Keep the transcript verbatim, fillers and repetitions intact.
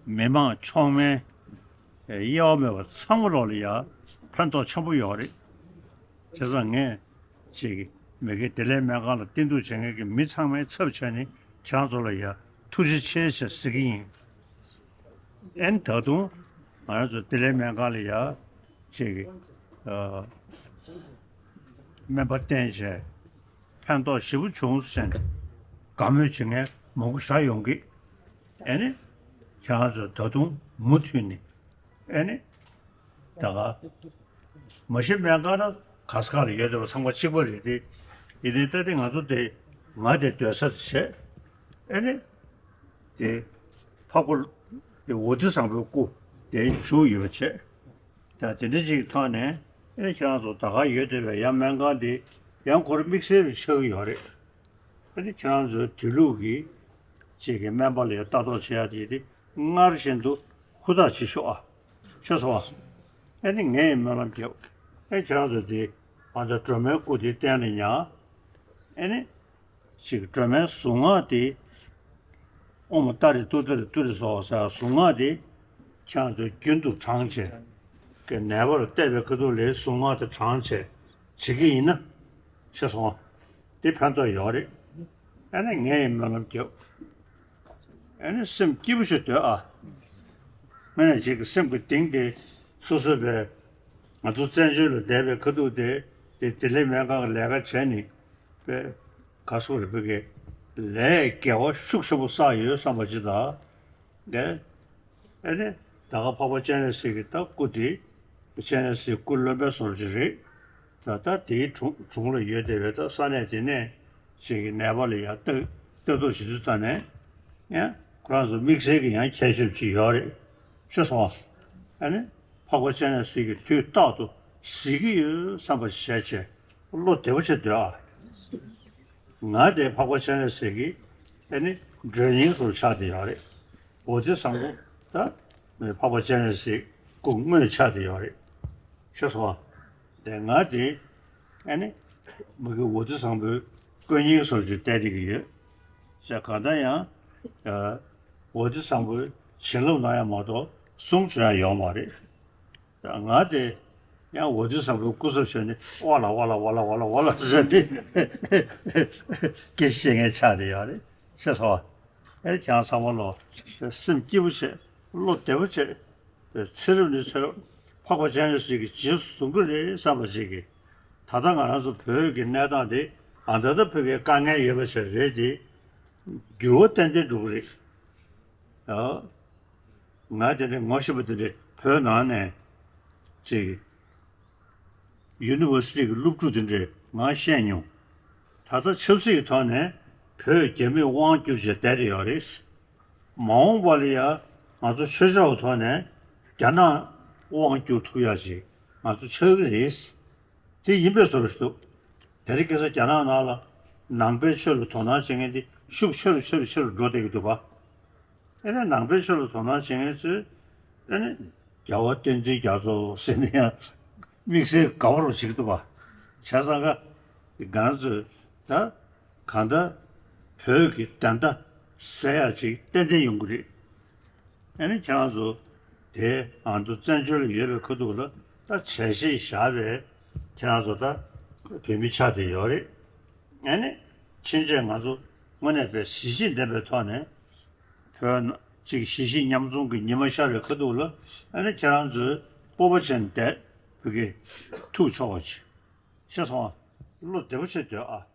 མི་མང་ཚང་མའི་དབྱེ་བ་མེད་པར་ཚང་མ་ལོག་ལ་ཡ་ཕན་ཐོགས་ཆེན་པོ་ཡོད་རེད། བྱས་ཙང་ངས་ཅིག་མི་སྒེར་བདེ་ལེགས་སྨན་ཁང་ལ་བསྟེན་གཏུགས་བྱེད་མཁན་གྱི་མི་ཚང་མའི་ཚབ་བྱས་ནས་ཁྱེད་རང་ཚོ་ལ་ཡ་ཐུགས་རྗེ་ཆེ་ཞེས་ཟེར་གྱི་ཡིན། ཨན་ད་དུང་ང་རང་ཚོ་བདེ་ལེགས་སྨན་ཁང་ལ་ཡ་ཅིག་ཨ་སྨན་པ་བསྟེན་བྱས་ཕན་ཐོགས་ཞེ་པོ་བྱུང་ཟེར་ནས་དགའ་མོས་བྱེད་མཁན་མང་པོ་ཞིག་ཡོང་གི། ཨ་ནི་ཁྱེད་རང་ཚོ་ད་དུང་མུ་མཐུད་ནས་ཨ་ནི་ད་ག་མ་གཞི་སྨན་ཁང་ན་ག་ས་ག་ལ་ཡོད་བསྡད་པ་ཚང་མ་གཅིག་པ་རེད་དེ། ཡིན་ནའི་ད་ལྟ་ང་ཚོ་དེ་ང་དེ་སྡོད་ས་དེ་བྱས། ཨ་ནི་དེ་འཕགས་པ་དེ་འོད་ཟེར་བཟང་པོའི་སྐུ་དེ་བཞུགས་ཡོད་པ་བྱས། ད་དེ་འདྲ་ཅིག་ཐོག་ནས་ཨ་ནི་ཁྱེད་རང་ཚོ་ད་ག་ཡོད་བསྡད་པའི་ཡང་སྨན་ཁང་དེ་ཡང་ཁོ་རང་དམིགས་བསལ་བའི་ཆགས་ཀྱི་ཡོད་རེད། ཨ་ནི་ཁྱེད་རང་ཚོའི་དུས་ལུགས་ཀྱི་ཅིག་གི་སྨན་པ་ལ་ཡང་ལྟ་རྟོག་བྱེད་ཡ་དེ་དེ་སྔར་བཞིན་དུ་ཧུར་ཐག་བྱེད་ཤོག་ཨ། ཤེས་སོང་ཨ། ཨ་ནི་ངས་སྨོན་ལམ་རྒྱབ། ཨ་ནི་ཁྱེད་རང་ཚོ་དེ་ང་ཚོ་སྒྲོལ་མའི་སྐུ་དེ་བསྟན་ནས་ཉང་། ཨ་ནི་ཅིག་སྒྲོལ་མའི་གཟུངས་སྔགས་དེ། ཨོཾ་ཏཱ་རེ་ཏུཏྟཱ་རེ་ཏུ་རེ་སྭཱ་ཧཱ་ཟེར་གཟུངས་སྔགས་དེ་ཁྱེད་རང་ཚོ་རྒྱུན་དུ་བགྲངས་བྱས། ཀྱི་ནད་པར་བལྟས་པའི་ཁ་ཐུག་ལ་གཟུངས་སྔགས་དེ་བགྲངས་བྱས་བྱེད་ཀྱི་ཡིན་ན། ཤེས་སོང་། དེ་ཕན་ཐོགས་ཡོད་རེད། ཨ་ནི་ངས་སྨོན་ལམ་རྒྱབ། ཨ་ནི་སེམས་སྐྱིད་པོ་ཞིག་སྡོད་ཨ། དངོས་གནས་ཅིག་གི་སེམས་ཀྱི་གཏིང་དེ་སོ་སོ་བས་ང་ཚོ་བཙན་བྱོལ་ལ་བསྡད་པའི་ཁ་ཐུག་དེ་དེ་བདེ་ལེགས་སྨན་ཁང་གི་ལས་ཀ་བྱས་ནས་པའི་ག་སོག་རེ་བོད་ཀྱི་ལས་དགེ་བ་ཤུགས་ཆེན་པོ་བསགས་ཡོད་བསམ་པ་ཅིག་དང་། ལས། ཨེ་ནི། ད་ག་འཕགས་པ་སྤྱན་རས་གཟིགས་ཀྱི་ད་སྐུ་དེ། སྤྱན་རས་གཟིགས་སྐུ་རློན་པའི་བཟོ་འདྲ་ཅིག་རེད། ད་ལྟ་དེའི་དྲུང་དྲུང་ལ་ཡོད་བསྡད་པའི་ད་ས་གནས་དེ་ནས་ཅིག་གི་ནད་པ་ལ་ཡང་ལྟ་ལྟ་རྟོག་བྱེད་དུས་ཙ་ནས། ཡང་ཁོ་རང་ཚོ་དམིགས་བསལ་གྱི་ཡང་ཁྱད་ཆོས་ཅིག་ཡོད་རེད། ཤེས་སོང་ཨ། ཨེ་ནི། འཕགས་པ་སྤྱན་རས་གཟིགས་ཀྱི་དུས་རྟག་ཏུ་གཟིགས་ཀྱི་ཡོད་བསམ་པ་ཞིག་བྱས་བྱས་བློ་བདེ་པོ་བྱས་སྡོད་ཨ། ང་དེ་འཕགས་པ་སྤྱན་རས་གཟིགས་ཀྱི་ཨེ་ནི་མགྲོན་གཉེར་སོགས་ཆགས་བསྡད་ཡོད་རེད། འོད་ཟེར་བཟང་པོ་ད་འཕགས་པ་སྤྱན་རས་གཟིགས་སྐུ་དངོས་ཆགས་བསྡད་ཡོད་རེད། ཤེས་སོང་ཨ། དེ་ང་དེ་ཨེ་ནི་མ་གི་འོད་ཟེར་བཟང་པོའི་དཀོན་གཉེར་སོགས་ཀྱི་བལྟས་བསྡད་ཀྱི་ཡོད། ཤ་གང་ལྟར་ཡང་འོད་ཟེར་བཟང་པོའི་བྱིན་རླབས་གནང་ཡ་མ་གཏོགས་གསུང་བྱོན་ཡ་ཡོད་མ་རེད། ང་དེ་ཡང་འོད་ཟེར་བཟང་པོའི་སྐུ་ཚབ་བྱས་ནས་ཝ་ལ་ཝ་ལ་ཝ་ལ་ཝ་ལ་ཝ་ལ་ཟེར་ནས་སྐད་ཆ་བཤད་མཁན་ཆགས་བསྡད་ཡོད་རེད། ཤེས་སོང་ཨ། ཨེ་ཁྱེད་རང་ཚང་མ་ལོ་སེམས་སྐྱིད་པོ་བྱེད། བློ་བདེ་པོ་བྱེད། ཚེ་རབས་ནས་ཚེ་རབས་འཕགས་པ་སྤྱན་རས་གཟིགས་ཀྱི་རྗེས་སུ་བཟུང་གི་རེད་བསམ་པ་ཅིག་གིས། ད་ལྟ་ང་རང་ཚོ་བོད་ཀྱི་གནས་སྟངས་དེ་ཨ་ད་ལྟ་བོད་ཀྱི་དཀའ་ངལ་ཡོད་པ་ཞིག་རེད་དེ། འགྱུར་བ་ཏན་ཏན་འགྲོ་གི་རེད། ཨ། ང་དེ་འདྲའི་ངོ་ཤེས་པ་དེ་འདྲའི་བོད་ནང་ནས་ཅིག་ཡུ་ནི་ཝར་སི་ཊི་གི་སློབ་ཕྲུག་དེ་འདྲས་ང་ཤེས་མྱོང་། ད་ལྟ་ཆབ་སྲིད་ཀྱི་ཐོག་ནས་བོད་རྒྱ་མིས་དབང་བསྒྱུར་བྱས་བསྡད་དེ་ཡོད་རེད། མ་འོངས་པ་ལ་ཡང་ང་ཚོ་ཆོས་ཕྱོགས་ཀྱི་ཐོག་ནས་རྒྱ་ནག་དབང་བསྒྱུར་ཐུབ་ཡག་ཅིག་ང་ཚོ་ཆགས་ཀྱི་རེད། དེ་ཡིན་པའི་བཟོ་འདྲ་ཞིག་འདུག་དེ་རིང་ཁ་སང་རྒྱ་ནག་ནང་ལ་ནང་པའི་ཆོས་ལ་དོ་སྣང་བྱེད་མཁན་དེ་ཤུགས་ཆེ་རུ་ཆེ་རུ་ཆེ་རུ་འགྲོ་བསྡད་ཀྱི་འདུག་ག་ཨེ་ནས་ནང་པའི་ཆོས་ལ་དོ་སྣང་བྱེད་མཁན་ཚོས་ཨེ་ནས་རྒྱལ་བ་བསྟན་འཛིན་རྒྱ་མཚོ་ཟེར་ནས་ཡང་དམིགས་བསལ་དགའ་པོ་རུ་བྱེད་ཀྱི་འདུག་ག་བྱས་ཙང་ཀ་ང་ཚོས་ད་གང་ལྟར་བོད་ཀྱི་བདེན་མཐའ་གསལ་ཡག་ཅིག་ཏན་ཏན་ཡོང་གི་རེད། ཨ་ནི་ཁྱེད་རང་ཚོ་དེ་ཨ་མདོ་བཙན་བྱོལ་ལ་ཡོད་པའི་ཁ་ཐུག་ལ་ད་བྱས་རྗེས་བཞག་པའི་ཁྱེད་རང་ཚོ་ད་བོད་མི་ཆགས་བསྡད་ཡོད་རེད། ཨ་ནི་ཕྱིན་ཆད་ང་ཚོ་དངོས་གནས་པའི་གཟི་བརྗིད་ལྡན་པའི་ཐོག་ནས་བོད་ནང་གཅིག་གཞིས་བྱེས་མཉམ་འཛོམས་ཀྱི་ཉི་མ་ཤར་བའི་ཁ་ཐུག་ལ་ཨ་ནི་ཁྱེད་རང་ཚོས་སྤོབས་པ་བྱས་ནས་བསྡད་བོད་སྐད་ཐུགས་ཆོག་པ་ཅིག་ཤེས་སོང་ཨ། བློ་བདེ་པོ་བྱས་སྡོད་ཨ།